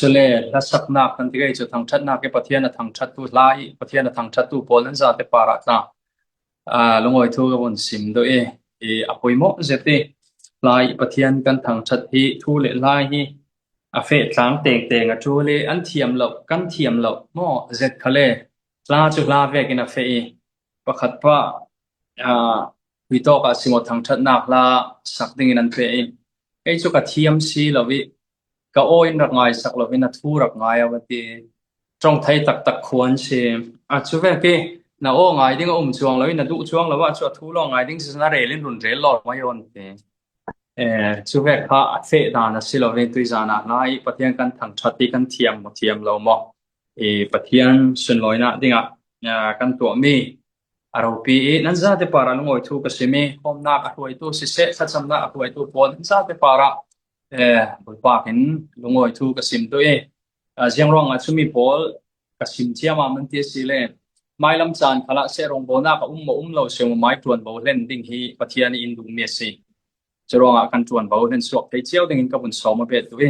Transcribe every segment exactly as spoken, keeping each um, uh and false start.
Cule hlasaknak kan ti kei cu thangṭhatnak i Pathian a thangṭhattu hla i Pathian a thangṭhattu pawl nan zate parah tla, aa, lungawi thu ka vun sim duh i, i a poimawh zet i hla i Pathian kan thangṭhat hi thu le hla hi a feh tlang tengteng a ṭul i an thiam lo, kan thiam lo maw zet khal e. Hla cu hla vekin a feh i pakhat pah, aa, hui tawk ah simaw thangṭhatnak hla sak dingin an feh i kei cu ka thiam si lo i ka aw in rak ngaisak lo in a thu rak ngai a va ti. Ṭong thei taktak khuan si. A cu vek i na aw ngai ding a um chuang lo i na duh chuang lo ah cu a thu lawng ngai ding si na rel in run rel lawng mai awn ti. Eh, cu vek kha a feh dan a si lo in tuizan ah hla i Pathian kan thangṭhat i kan thiam maw thiam lo maw? I Pathian sunlawina dingah, ah, kan tuahmi a ropi i nan zate parah lungawi thu ka sim i khawmnak a hruaitu siseh, thlacamnak a hruaitu pawl nan zate parah, eh, bulpak in lungawi thu ka sim duh i, ah, ziang ruangah cumi pawl ka sim thiam ah man ti a si le mailam caan khalah seh rongbawlnak a um maw um lo seh maw mai ṭuanvo hlen ding hi Pathian i in duhmi a si. Curuangah kan ṭuanvo hlen suak thei cio dingin ka vun sawm a bet duh i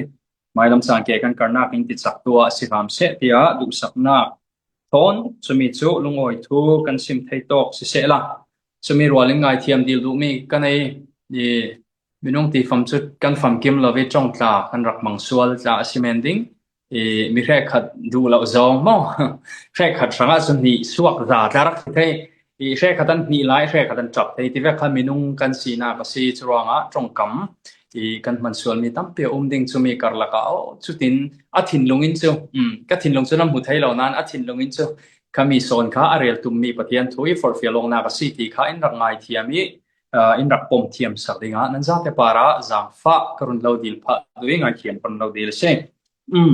mailam caan ke kan karnak in ticaktu ah a si hram seh tiah duhsaknak thawn cumi cu lungawi thu kan sim thei tawk sisehla cumi rual in ngaithiam dil duhmi ka nei i minung ti fam cu kan famkim lo i ṭong tla kan rak mang sual tla a si men ding. I mi hrekkhat duh lo zong maw? Hrekkhat hrangah cun hnih suak za tla rak si thei. I hrekkhat an hnih lai, hrekkhat an ṭap thei. Tivek kha minung kan sinak a si curuangah ṭongkam i kan hman sualmi tampi a um ding cumi karlak ah aw cutin a thinlung in cu, um, ka thinlung cu nan hmu thei lo nain a thinlung in cu khami sawn kha a rel tummi Pathian thu i forhfial awknak a si ti kha in rak ngaithiam i, ah, in rak pom thiam sak dingah nan zate parah zaangfah ka run lo dil phah duh i ngaithiam ka run lo dil a si. Um,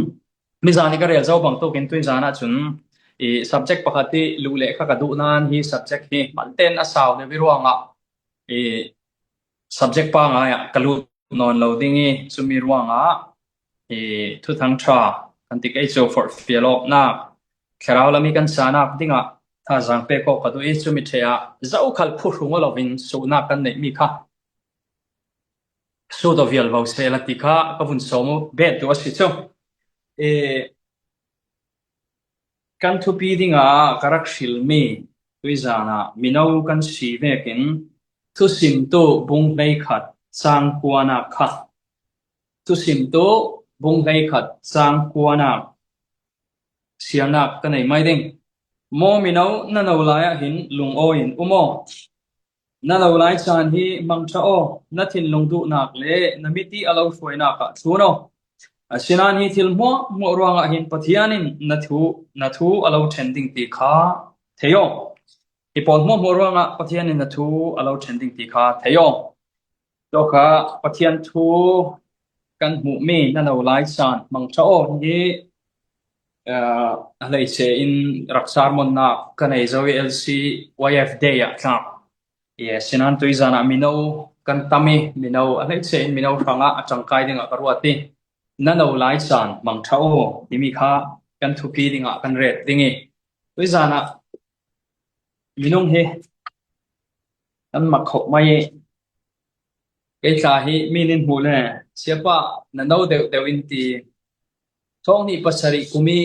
mizan i ka rel zo bangtuk in tuizan ah cun i subject pakhat i luh le kha ka duh nain hi subject hi manten a sau deuh i ruangah i subject pangai ah ka lut nawn lo ding i cumi ruangah i thuthang ṭha kan ti kei cu forhfial awknak thlarau lam i kan sanak dingah thazaang pek awk ka duh i cumi ṭhe ah zokhal phuhrung aw loin suhnak kan neihmi kha sut aw vial vo sehla ti kha ka vun sawm bet duh a si cu. I kan thupi dingah ka rak hrilmi tuizan ah mino kan si vekin thusimtu bung hleikhat cang kuanak kha thusimtu bung hleikhat cang kuanak siarnak ka nei mai ding. Maw mino, na no lai ah hin lungawi in um aw. Na no lai caan hi hmangṭha aw, na thinlung duhnak le na miti a lo hruainak ah thlun aw. Asinain hi thil hmuahhmuah ruangah hin Pathian in na thu, na thu a lo ṭhen ding ti kha thei aw. Hi pawl hmuahhmuah ruangah Pathian in na thu a lo ṭhen ding ti kha thei aw. Tua kha Pathian thu kan hmuhmi na no lai caan hmangṭha aw hi, aa, a hleice in rak sermonnak ka nei zo i L C Y F Day ah tla. I, asinain tuizan ah mino kan tam i mino a hleice in mino hrangah a ṭangkai dingah ka ruat i na no lai caan hmangṭha aw timi kha kan thupi dingah kan ret ding i tuizan ah minung hi kan mak khawh mai i kei tla hi mi nin hmuh le siapa na no deuh deuh in ti thawng hnih pasarih kum i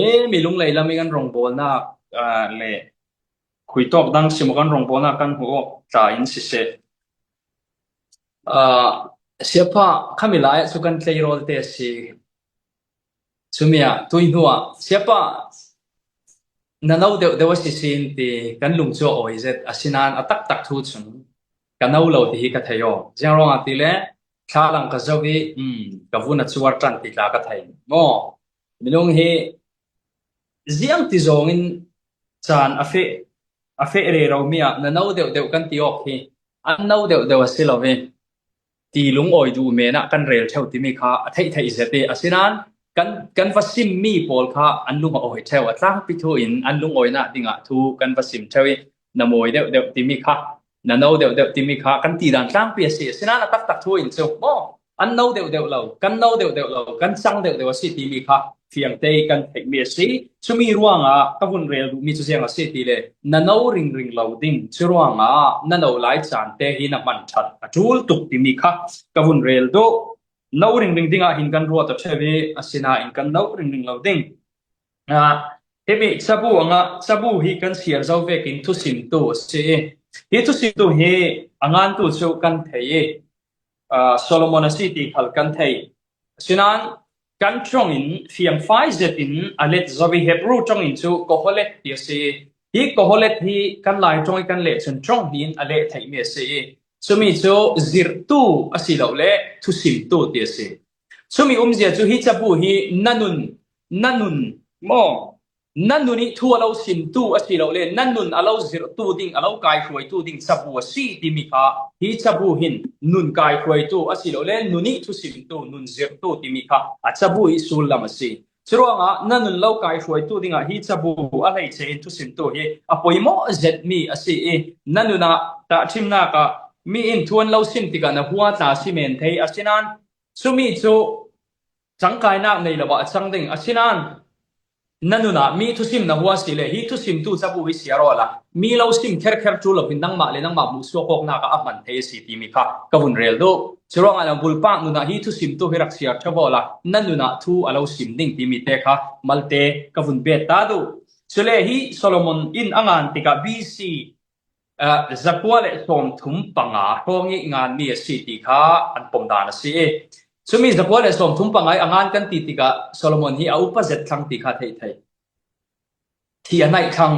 e mi lunglei lam i kan rongbawlnak, aa, le khuitawk dang simaw kan rongbawlnak kan hmuh awk tla in siseh. Aa, siapa khami lai ah cu kan tleirawl te a si. Cumi ah tui hnu ah siapa na no deuh deuh a si sin ti kan lung cu a awi zet asinain a taktak thu cun ka no lo ti hi ka thei aw. Ziang ruangah ti le thlalang ka zoh i, um, ka vun a cuar ṭan ti tla ka thei. Maw minung hi ziang ti zawng in caan a feh, a feh rero mi ah na no deuh deuh kan ti awk hi an no deuh deuh a si lo i ti lungawi duh men ah kan rel ṭheu timi kha a theih theih zet i asinain kan, kan va simmi pawl kha an lung a awi ṭheu a tlangpi thu in an lungawinak dingah thu kan va sim ṭheu i na mawi deuh deuh timi kha na no deuh deuh timi kha kan ti dan tlangpi a si asinain a taktak thu in cu maw an no deuh deuh lo, kan no deuh deuh lo, kan cang deuh deuh a si timi kha fiangte kan theihmi a si. Cumi ruangah ka vun rel duhmi cu ziang a si ti le na no ringring lo ding cu ruangah na no lai caan te hi na hman ṭhat a ṭul tuk timi kha ka vun rel duh. no ringring dingah hin kan ruat a ṭheu hi, asinain kan no ringring lo ding. Ah, himi cabu anga, cabu hi kan siar zo vekin thusimtu a si. Hi thusimtu hi a ngantu chu kan thei. Ah, Solomon a si ti khal kan thei. Asinain kan ṭawngin fiangfai zetin a let zo hi. Hebru ṭawngin chu Kohelet ti a si. Hi Kohelet hi kan Lai ṭawng hi kan leh chun ṭawng hnihin a leh theih mi a si. Chumi chu zirhtu a si lo le thusimtu ti a si. Chumi umzia chu hi cabu hi na nun, na nun maw, na nun ih thu a lo simtu a si lo le, na nun a lo zirhtu ding, a lo kaihruaitu ding cabu a si timi kha, hi cabu hin nun kaihruaitu a si lo le, nun ih thusimtu, nun zirhtu timi kha a cabu ih sullam a si. Churuangah na nun lo kaihruaitu dingah hi cabu a hleice in thusimtu hi a poimawh zet mi a si ih, na nunah tahṭhimnakah mi in thu an lo sim tikah na hua tla si men thei. Asinain chumi chu ṭangkainak nei lo ah a chang ding. Asinain na nunah mi thusim na hua si le, hi thusimtu cabu hi siar awla, mi lo sim kherkher ṭul loin nangmah le nangmah hmuhsuak awknakah a hman thei a si timi kha ka vun rel duh. Churuangah na vulpak nunah hi thusimtu hi rak siar ṭheu awla, na nunah thu a lo sim ding timi te kha malte ka vun bet ta duh. Chule hi Solomon in a ngan tikah B C, ah, zakua le sawmthum panga hrawng ih ngan mi a si ti kha an pom dan a si. Chumi zakua le sawmthum panga ih a ngan kan ti tikah Solomon hi a upa zet thlang ti kha theih thei. Thi a naih thlang.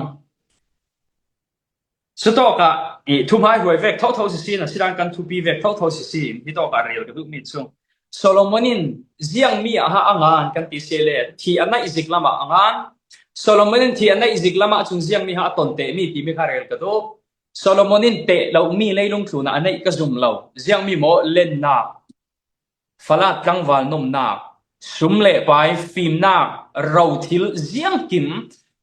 Chutawkah ih thuhmaihruai vek thotho sisi in, asinain kan thupi vek thotho sisi in, hitawkah rel ka duh mi chu Solomon in ziangmi ah a ngan kan ti si le, thi a naih zik lamah a ngan. Solomon in thi a naih zik lamah chun ziangmi ah a ton teh mi timi kha rel ka duh. Solomon in teh lo mi leilung tlunah a neih ka zum lo. Ziangmi maw? Lennak, falat tlangval nomnak, sum le pai, fimnak, rothil ziangkim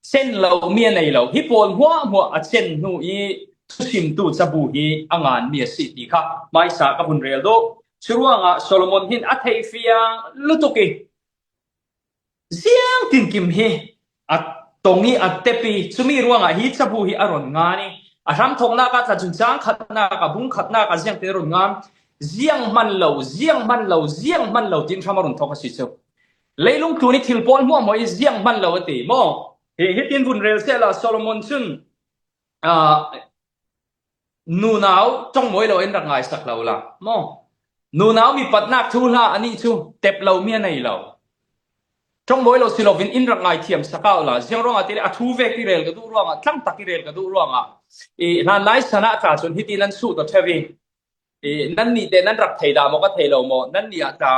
chen lo mi a nei lo. Hi pawl hmuahhmuah a chen hnu ih thusimtu cabu hi a ngan mi a si ti kha hmaisa ka vun rel duh. Churuangah Solomon hin a theifiang lutuk ih ziangtinkim hi a tong ih a tep ih, chumi ruangah hi cabu hi a ron ngan ih, a hramthawknakah tla chun cang khatnakah, bung khatnakah ziangtin a ron ngan. Zianghman lo, zianghman lo, zianghman lo tiin hram a ron thawk a si cu. Leilung tlun ih thil pawl hmuahhmuah ih zianghman lo a ti maw? Hi, hitin vun rel sehla Solomon cun, ah, nunau ṭawngmawi lo in rak ngaisak lo la maw? Nunau mipatnak thuhla anih cu tep lo mi a nei lo. Ṭawngmawi lo si loin in rak ngaithiamsak ah la. Ziang ruangah ti le a thu vek ih rel ka duh ruangah, tlangtak ih rel ka duh ruangah, ih hlanlai sanah tla cun hitin an suh ta ṭheu ih, ih, nannih te nan rak thei dah maw ka thei lo maw? Nannih ah tla,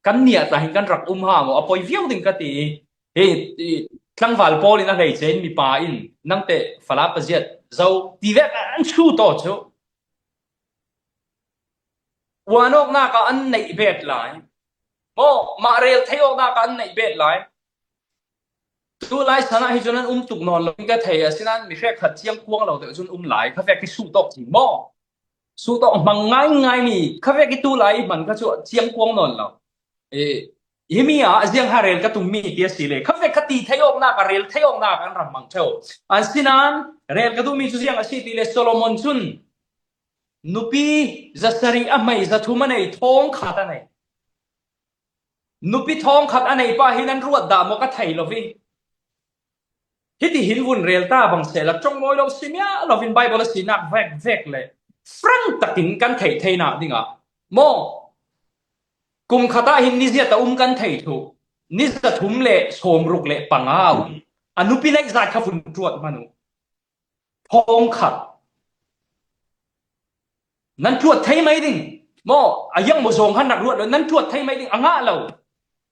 kannih ah tla hin kan rak um ha maw? A poi viau ding ka ti. Hi, hi, tlangval pawl in a hleice in mipa in nangte Fala paziat zo ti vek an chu tawh cu. Uan awknak ah an neih bet lai. Maw, mah rel thei awknak ah an neih bet lai. Tulai sanah hi cun an um tuk nawn lo in ka thei, asinain mi hrekkhat ciangkuang lo deuh cun um lai. Kha vek hi suhtawk thing maw? Suhtawk hmang ngaingai mi, kha vek hi tulai ih hman kha cu ciangkuang nawn lo. Eh, himi ah ziang ha rel ka tum mi ti a si le, kha vek kha ti thei awknak ah, rel thei awknak ah an rak hmang ṭheu. Asinain rel ka duh mi cu ziang a si ti le, Solomon cun nupi zasarih a hmei, zathum a nei, thawngkhat a nei. Nupi thawngkhat a nei pa hi nan ruat dah maw ka thei lo hi. Hiti hin vun rel ta bang sehla, ṭawngmawi lo si miah loin Baibal a sinak vek vek le frank takin kan theih theinak dingah maw, kum khat ah hin ni ziat a um kan thei thu, ni zathum le sawmruk le panga um. A nupi neih zat kha vun ruat hman uh. Thawngkhat. Nan ṭuat thei mai ding. Maw, a ziang maw zawng khan rak ruat lo, nan ṭuat thei mai ding, a ngah lo.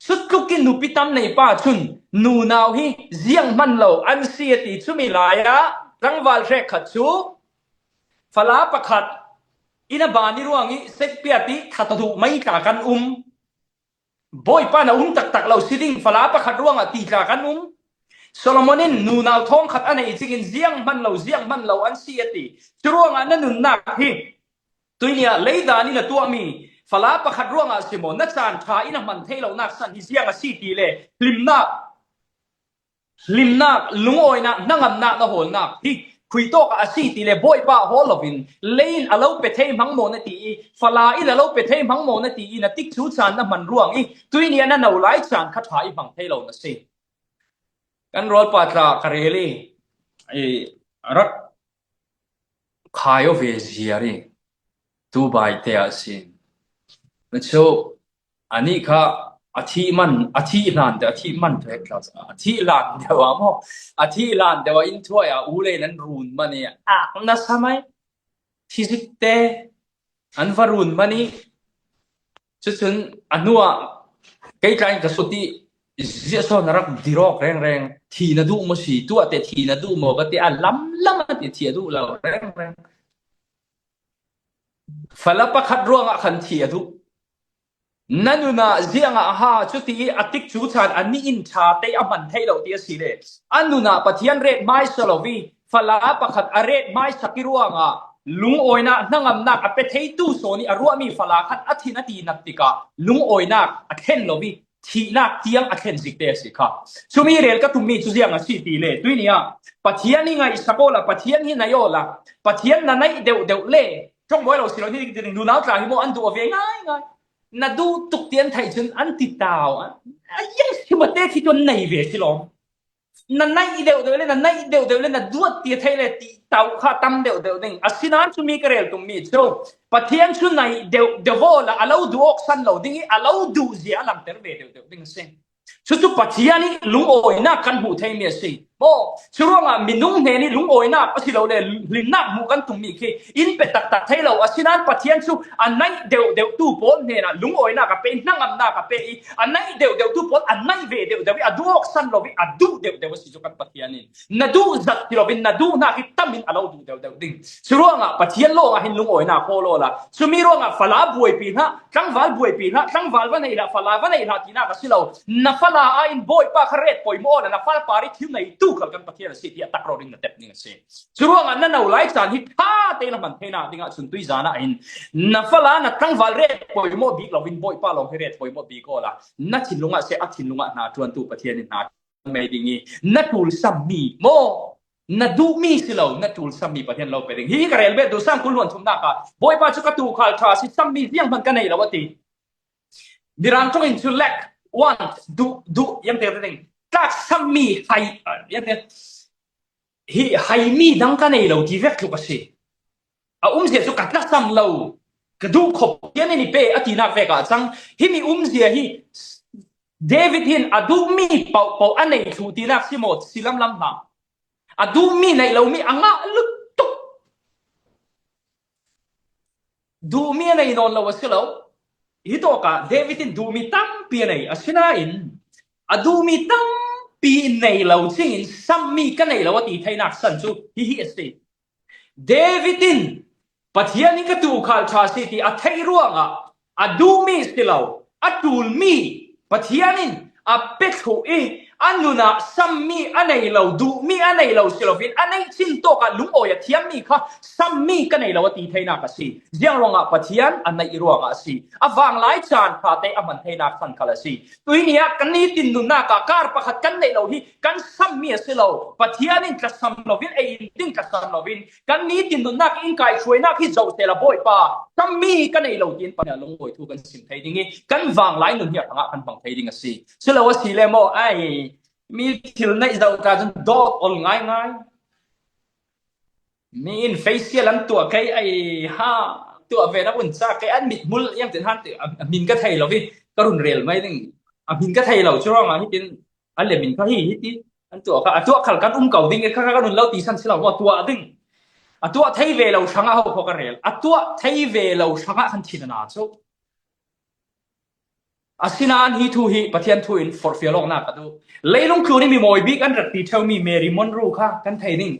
Sutlukin nupi tam nei pa cun nunau hi zianghman lo an si a ti. Chumi lai ah tlangval hrekkhat cu Fala pakhat in a ban ih ruang ih sekpiat ih that a duh mai tla kan um. Bawipa na um taktak lo si ding, Fala pakhat ruangah ti tla kan um. Solomon in nunau thawngkhat a neih cingin zianghman lo, zianghman lo an si a ti. Curuangah na nunnak hi tuihni ah leidan in a tuahmi Fala pakhat ruangah si maw, na caan ṭha in a hman thei lonak san hi ziang a si ti le hlimnak, hlimnak, lungawinak, hnangamnak, na hawlnak hi khui tawk a si ti le Bawipa hawl lovin, lei in a lo pe thei hmang maw na ti i, Fala in a lo pe thei hmang maw na ti i, na tikcu caan na hman ruang i, tuini a na no lai caan kha ṭha i hmang thei lo na si. Kan rawlpa tla ka rel i, i rak khai aw ve ziar i, tu bai te a sin. Na chu, ani kha a thi man, a thi hlan deuh, a thi man tu hek tla, a thi hlan deuh a maw? A thi hlan deuh a in thuai a u le nan run man i, a na sa mai. Thi zik te an va run man i. Chuchun a hnuah kei tla in ka sut i, ziah sawn a rak dir awk rengreng. Thi na duh maw si, tuah te thi na duh maw ka ti a, lam lam a ti, thi a duh lo rengreng. Fala pakhat ruangah khan thi a duh. Na nunah ziangah a ha, cuti i a tikcu caan a nih in ṭha te a hman thei lo ti a si le. A nunah Pathian ret mai sa lo i, Fala pakhat a ret mai sak i ruangah, lungawinak, hnangamnak a pe theitu sawn i a ruahmi Fala khat a thin a ti nak tikah, lungawinak a thlen lo i, thihnak tiang a thlen zik te a si kha. Cumi rel ka tummi cu ziang a si ti le, tuini ah Pathian i ngaihsak awla, Pathian hi naih awla, Pathian na naih deuhdeuh le, ṭawng bawi lo si lo, hi nunau tla hi maw an duh a ve ngaingai. Na duh tuk ti an theih cun an ti tau. A iang si mate khi tuan nei ve si lo. Na naih deuhdeuh le, na naih deuhdeuh le, na duat ti a thei le ti tau kha tam deuhdeuh ding. Asinain cumi ka rel tummi cu Pathian cu naih deuhdeuh awla a lo duh awk san lo ding i a lo duh zia a langter ve deuhdeuh ding a si. Cucu Pathian i lungawinak kan hmuh theimi a si. Maw, curuangah minung hnen i lungawinak a si lo le hlinnak hmuh kan tummi khi in pe taktak thei lo. Asinain Pathian cu a naih deuhdeuhtu pawl hnenah lungawinak a pe i hnangamnak a pe i a naih deuhdeuhtu pawl a naih ve deuhdeuh i a duh awk san lo i a duh deuhdeuh a si cu kan Pathian in. Na duh zat ti loin na duh hna khi tam in a lo duh deuhdeuh ding. Curuangah Pathian lawngah hin lungawinak hawl awla, cumi ruangah Fala buaipi hlah, tlangval buaipi hlah, tlangval va nei hlah, Fala va nei hlah tinak a si lo. Na Fala ah in Bawipa kha ret poimawh awla, na Fala par i thil neitu khal kan Pathian a si ti a tak rori in na tep ding a si. Curuangah na no lai caan hi ṭha tein a hman theinak dingah cun tuizan ah hin na Fala, na tlangval ret poimawh bik loin Bawipa lawng hi ret poimawh bik awla, na thinlung ah seh, a thinlung ah hna ṭuantu Pathian in hna mei ding i, na ṭul sammi maw, na duhmi si lo, na ṭul sammi Pathian lo pe ding. Hi ka rel bet duh, Saam kul hluan thumnak ah Bawipa cu ka tuukhal ṭha si, sammi ziang hman ka nei lo a ti. Mirang ṭawng in cu lack, want, duh, duh, iang te ding. Tlak sammi hai, iang te. Hi haimi dang ka nei lo ti vek tluk a si. A umzia cu ka tlasam lo, ka duh khop Pathian in i pe a tinak vek ah a cang. Himi umzia hi David hin a duhmi paohpaoh a nei thluh tinak si maw, si lamlam hna. A duhmi neih lomi a ngah lutuk. Duhmi a nei nawn lo a si lo. Hitawkah David in duhmi tampi a nei, asinain a duhmi tampi in nei lo cingin sammi ka nei lo a ti theinak san cu hihi a si. David in Pathian in ka tuukhal ṭha si ti a theih ruangah a duhmi si lo, a ṭulmi Pathian in a pe thluh i a nunah sammi a nei lo, duhmi a nei lo si loin a neih chin tawkah lungawi a thiammi kha sammi ka nei lo a ti theinak a si. Ziang ruangah Pathian a neih ruangah a si. A vanglai caan ṭha te a hman theinak san khal a si. Tuini ah kan nitin nunnak ah kar pakhat kan neih lo hi kan sammi a si lo. Pathian in tlasam loin, ei in ding tlasam loin, kan nitin nunnak in kaihhruainak hi zoh sehla Bawipa, sammi ka nei lo tiin Pathian lungawi thu kan sim thei ding i kan vanglai nun hi a hrangah kan hmang thei ding a si. Si lo a si le maw, ai, mi thil neih zoh ta cun dawt ol ngaingai. Mi in facial an tuah kei, ai ha, tuah ve na vun ca kei, an mit hmul iang tin han ti, a, a min ka thei lo i ka run rel mai ding. A min ka thei lo cu ruangah hitin an le min kha hi, hiti an tuah kha, a tuah khal kan um ko ding i kha, kha kan un lo ti san si lo maw, tuah ding. A tuah thei ve lo hrangah ho kho ka rel. A tuah thei ve lo hrangah kan thin a na cu. Asinain hi thu hi Pathian thu in forhfial awknak ka duh. Leilung tlun i mi mawi bik an rak ti ṭheumi Mary Monroe kha kan thei ning.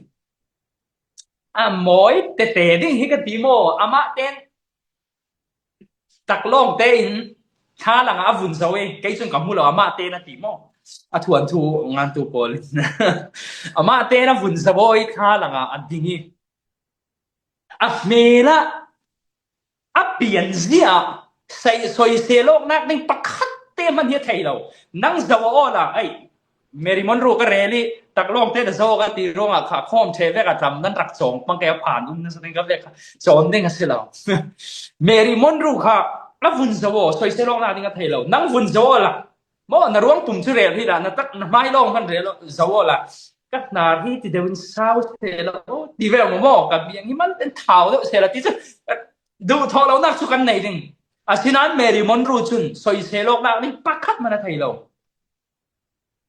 A mawi tete ding hi ka ti maw? Amah ten taklawng tein thlalang ah a vun zo i, kei cun ka hmu lo, amah ten a ti maw? A thuanthu ngantu pawl in amah ten a vun zo i thlalang ah a ding i, a hmel ah a pianzia ah sei, soisel awknak ding pakhat te hman hi a thei lo. Nang zo a awla, ei, Mary Monroe ka rel i, taklawng te na zo ka ti ruangah kha khawm ṭhe vek a tam nan rak chawng pang kei a phan um nasa ding ka vek kha. Chawm ding a si lo. Mary Monroe kha a vun zo aw, soisel awkna ding a thei lo. Nang vun zo aw la. Maw, na ruang pum chu rel hi la, na tak na hmai lawng hman rel zo aw la. Ka hnar hi ti deuh in sau se lo. Ti ve maw maw, ka biang hi man ten thau deuh se la ti chu. Duh thawh lo nak chu kan nei ding. Asinain Mary Monroe chun soisel awkna ding pakhat man a thei lo.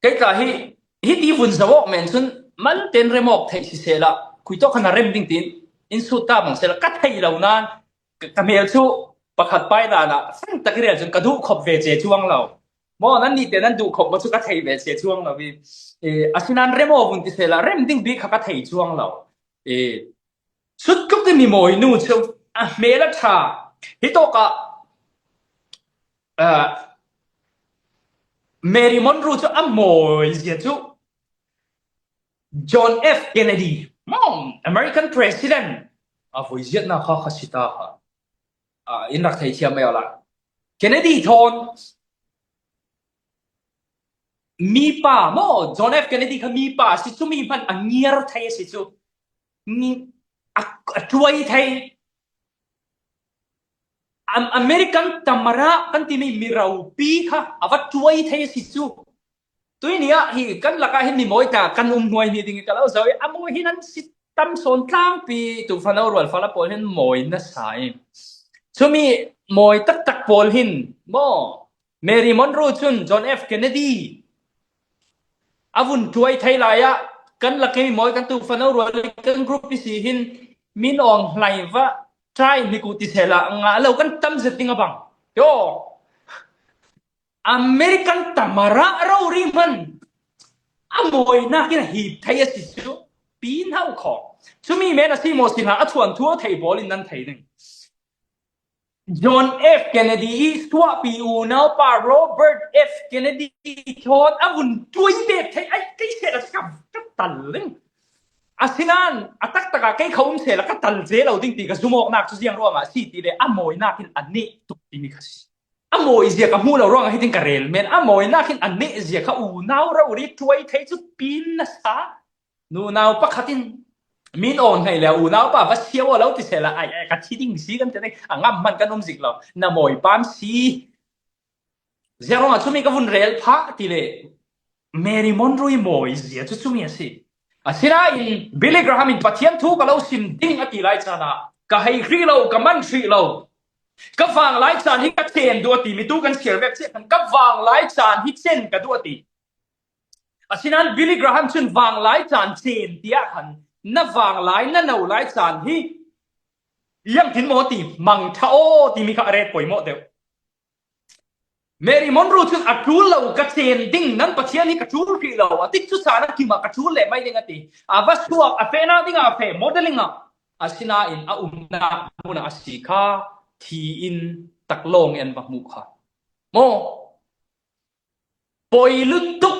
Kei tla hi, hi ti vun zo awk men chun man ten rem awk theih si se la. Khui tawk khan a rem ding tin in sut ta bang se la. Ka thei lo nan, ka, ka hmel chu pakhat pai dan a, sang tak i rel chun ka duh khop ve che chuang lo. Maw, nan nih te nan duh khop maw chu ka thei ve che chuang lo i. E, asinain rem aw vun ti se la, rem ding bik kha ka thei chuang lo. E, sut tluk i mi mawi nu chu, a hmel a ṭha. Hi tawk a, a, Mary Monroe chu a mawi zia chu John F Kennedy, maw, American President, a voi ziatna kha kha si ta kha. A, in rak thei thiam mai aw la. Kennedy thawn mi pa, maw, John F Kennedy kha mi pa si chu mi hman a ngiar thei a si chu. Ni, a, a ṭuai thei. Am-, American tamara kan ti mi, mi ropi kha a va ṭuai thei a si chu. Tui ni ah hi kan lak ah hin mi mawi ta kan um hnuai mi ding i ka lo zo i, a mawi hi nan si tam sawn tlangpi, tu fano rual fala pawl hin mawi nasa i. Chumi mawi taktak pawl hin maw, Mary Monroe chun John F Kennedy a vun ṭuai thei lai ah kan lak i mi mawi kan tu fano rual i kan group i si hin min awng hlai va try mi ku ti se la nga lo kan tam zet ding a bang. Yo. American tamara rori hman a mawinak in a hip thei a si chu pi hau khaw. Chumi men a si maw si hna a chuan thu a thei bawl in nan thei ding. John F Kennedy i suahpi unau pa Robert F Kennedy thawn a vun ṭuai bek thei ai kei se la ka, ka tal ling. Asinain a taktak a kei kha um se la ka tal che lo ding ti ka zum awknak chu ziang ruangah si ti le a mawinak in a nih tuk ti mi kha si. A mawi zia ka hmu lo ruangah hitin ka rel men, a mawinak in a neh zia kha unau rori ṭuai thei chu pin nasa. Nunau pakhat in min awn hnai le unau pa va siau a lo ti se la ai, ai ka thi ding si kan ti ding a ngam hman kan um zik lo. Na mawi pam si. Zia ruangah chumi ka vun rel phah ti le Mary Monroe i mawi zia chu chumi a si. Asinain Billy Graham in Pathian thu ka lo sim ding a ti lai chan ah ka hei hrih lo, ka man hrih lo. Ka vanglai chan hi ka chen duh a ti, mi tu kan siar vek chiah khan ka vanglai chan hi chen ka duh a ti. Asinain Billy Graham chun vanglai chan chen tiah khan na vanglai, na no lai chan hi iang tin maw ti, mang ṭha aw ti mi kha a ret poimawh deuh. Mary Monroe chun a ṭul lo ka chen ding, nan Pathian hi ka ṭul hrih lo, a tik chu chan a kim ah ka ṭul leh mai ding a ti. A va suak, a fehna ding ah a feh modeling ah. Asinain a umna hmun ah a si kha, thi in taklawng en va hmuh kha. Maw? Poi lutuk.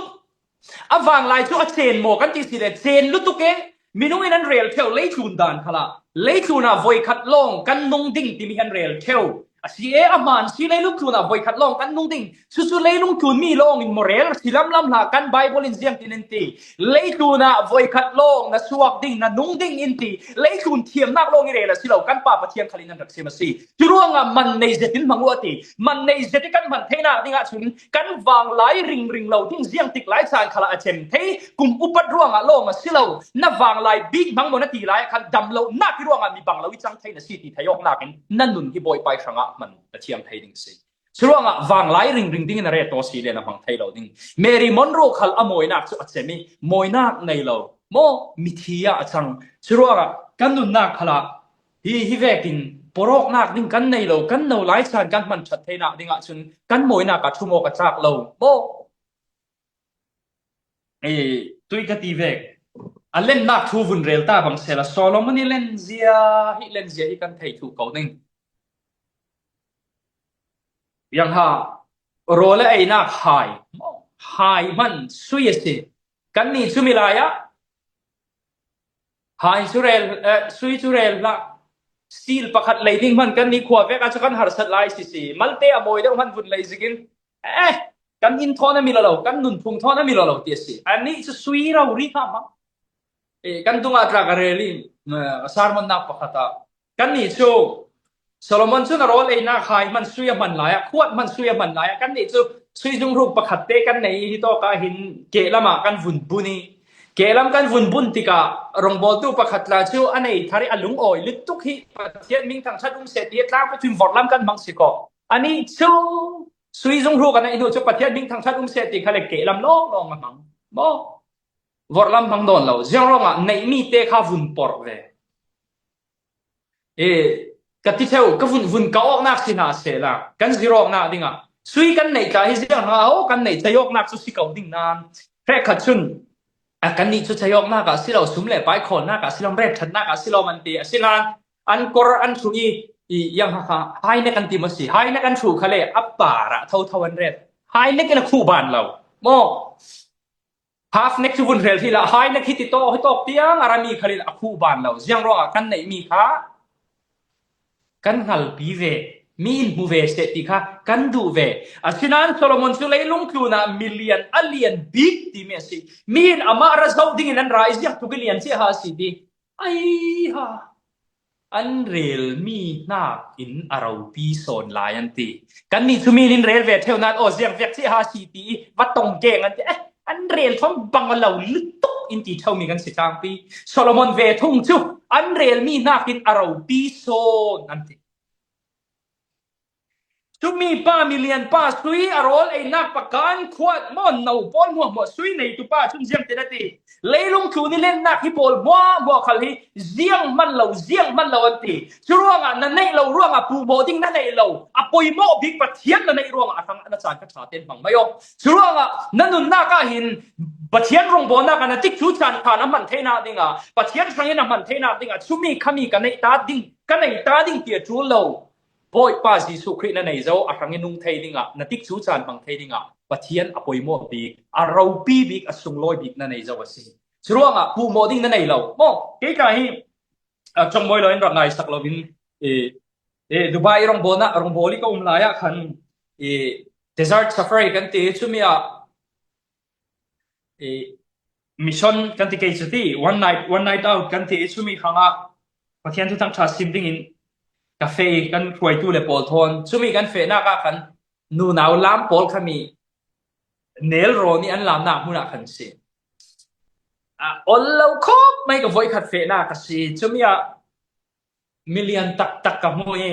A vanglai chu a chen maw kan ti si le, chen lutuk e. Minung in an rel ṭheu leitlun dan khalah. Leitlun ah voikhat lawng kan nung ding ti mi an rel ṭheu. A si e, a hman si leilung tlun ah voikhat lawng kan nung ding. Chu chu leilung tlun mi lawng in maw rel si lam lam hlah, kan Bible in ziang tin in ti. Leitlun ah voikhat lawng na suak ding, na nung ding in ti. Leitlun thiamnak lawng i rel a si lo, kan Pa Pathian khal in an rak sim a si. Curuangah man nei zet in hmang uh a ti. Man nei zet i kan hman theinak dingah chun kan vanglai ringring lo ding ziang tik lai chan khalah a chem thei. Kum upat ruangah lawng a si lo. Na vanglai bik hmang maw na ti lai ah khan dam lo nak i ruangah mi bang lo i chang thei na si ti thei awknak in na nun hi Bawipa i hrangah hman na thiam thei ding si. Curuangah vanglai ringring dingin a ret aw si le na hmang thei lo ding. Mary Monroe khal a mawinak chu a chem i mawinak nei lo maw mithi ah a chang. Curuangah kan nunnak khalah hi, hi vekin porawknak ding kan nei lo, kan no lai chan kan hman ṭhat theinak dingah chun kan mawinak a ṭhum awk a tlak lo maw? E, tui ka ti vek. A lennak thu vun rel ta bang sela Solomon i lenzia, hi lenzia hi kan thei thu ko ding. Yang ha, rawl le einak hai. Hai hman sui a si. Kan ni chu mi lai ah. Hai chu rel, eh, sui chu rel hlah. Steel pakhat lei ding hman kan ni khua vek a chu kan harsat lai si si. Malte a mawi deuh hman vun lei zikin. Eh, kan inn thawn a mi lo lo, kan nunphung thawn a mi lo lo ti a si. Anih chu sui rori kha hmang. Eh, kan tungah tlak a rel in, eh, a sermon nak pakhat ah, kannih chu Solomon chu a rawl einak hai hman sui a hman lai ah, khuat hman sui a hman lai ah, kannih chu sui zunghruk pakhat te kan nei hi tawk a hin kehlam ah kan vun bun i, kehlam kan vun bun tikah rongbawltu pakhat tla chu a nei thar i a lungawi lutuk hi, Pathian hming thangṭhat um seh ti a tlangpi chu in vorhlam kan hmang si ko. Anih chu sui zunghruk a neih hnu chu Pathian hming thangṭhat um seh ti kha le kehlam lawnglawng a hmang maw? Vorhlam hmang dawn lo. Ziang ruangah neih mi te kha vun porh ve. E, ka ti theu, ka vun, vun ka awknak si hna sehla, kan zir awknak dingah sui kan neih tla hi ziang hna, aw, kan neih cei awknak cu si ko ding nan. Hrekkhat cun, a, kannih cu cei awknak ah si lo, sum le pai khawlnak ah si lo, repṭhatnak ah si lo, an ti. Asinain an kor an ṭhu i, i, yang ha kha, high neck an ti maw si, high neck an ṭhu kha le, a par ah thotho an rep. High neck in a khuh ban lo. Maw? Half neck cu vun rel hi la, high neck hi ti tawk, hi tawk tiang a ra mi khal in a khuh ban lo. Ziang ruangah kan neih mi kha kan hngalpi ve, mi in hmu ve seh ti kha kan duh ve. Asinain Solomon cu leilung tlun ah milian a lian bik timi a si. Mi in amah ra zoh dingin an ra i ziang tuk i lian cia ha a si ti. Ai ha. An rel mi hnak in a ropi sawn lai an ti. Kannih cu mi in in rel ve ṭheu nan, aw, ziang vek cia ha si ti i va tong keng an ti. Eh, an rel thawng bang a lo lutuk in ti ṭheu mi kan si tlangpi. Solomon ve thung cu an rel mi hnak in a ropi sawn an ti. Cumi pa, milian pa, sui a rawl einak pa kan khuat maw, no pawl hmuahhmuah sui neitu pa cun ziang tin a ti. Leilung tlun i lennak hi pawl hmuahhmuah khal hi ziang hman lo, ziang hman lo an ti. Curuangah na neih lo ruangah puhmawh ding na neih lo, a poimawh bik Pathian na neih ruangah a hrang na caan kha ṭha tein hmang mai aw. Curuangah na nunnak ah hin Pathian rongbawlnak ah na tikcu caan kha na hman theinak dingah, Pathian hrangin a hman theinak dingah, cumi khami ka neih ta ding, ka neih ta ding ti a ṭul lo. Bawipa Jesuh Khrih na nei zo a hrangin nung thei dingah, na tikcu caan hmang thei dingah Pathian a poimawh bik, a ropi bik, a sunglawi bik na nei zo a si. Curuangah puhmawh ding na nei lo. Maw, kei ka hi, a, cawngmawi lo in rak ngaisak lo in, e, e, Dubai i rongbawlnak, rongbawl i ka um lai ah khan, e, desert safari kan ti, cumi ah, e, mission kan ti kei cu ti, one night, one night out kan ti, cumi hrangah Pathian thuthang ṭha sim dingin ka feh i kan hruaitu le pawl thawn, cumi kan fehnak ah khan nunau lam pawl khami nel rawn i an lamnak hmun ah khan si. A, ol lo khawp mai ka voikhat fehnak a si. Cumi ah milian taktak ka hmu i,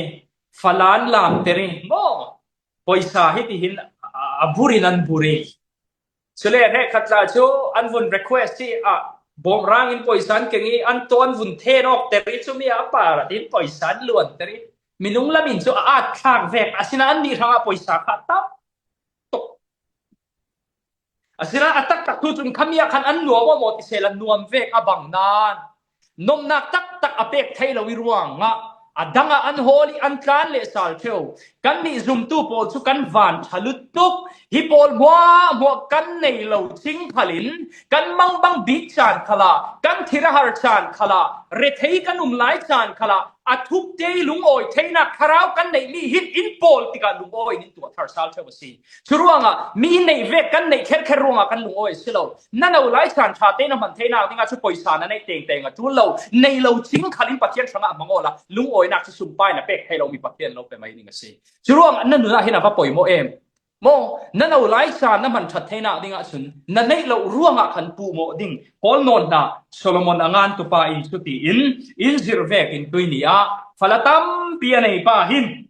falan lamter i, maw, poisa hitihin a, a bur in an bur i. Cule hrekkhat tla cu an vun request i, a, bawmrang in poisa an keng i, an tawn vun then awkter i, cumi a par ah tin poisa an luanter i, minung lam in cu a at thlak vek, asinain annih hrangah poisa kha tam tuk. Asinain a taktak tu cun khami ah khan an nuam aw maw ti sehla nuam vek a bang nan, nomnak taktak a pek thei lo i ruangah a dang ah an hawl i an tlan le sal ṭheu. Kannih zumtu pawl cu kan van ṭha lutuk. Hi pawl hmuahhmuah kan nei lo cing khalin kan mangbang bik caan khalah, kan thir a har caan khalah, rethei kan um lai caan khalah, a thukte i lungawi theinak thlarau kan neih mi hin in pawl tikah lungawi in in tuah thar sal ṭheu a si. Curuangah mi neih vek kan neih kherkher ruangah kan lungawi a si lo. Na no lai caan ṭha te na hman theinak dingah cu poisa na neih tengteng a ṭul lo. Nei lo cing khalin Pathian hrangah hmang awla lungawinak cu sumpai na pek thei lo mi Pathian lo pe mai ding a si. Curuangah na nunah hin a va poimawh em. Maw, na no lai caan na hman ṭhat theinak dingah cun na neih loh ruangah khan puhmawh ding. Kawl nawn hna, Solomon a ngantu pa in cutiin in zir vekin tuini ah fala tampi a nei pa hin,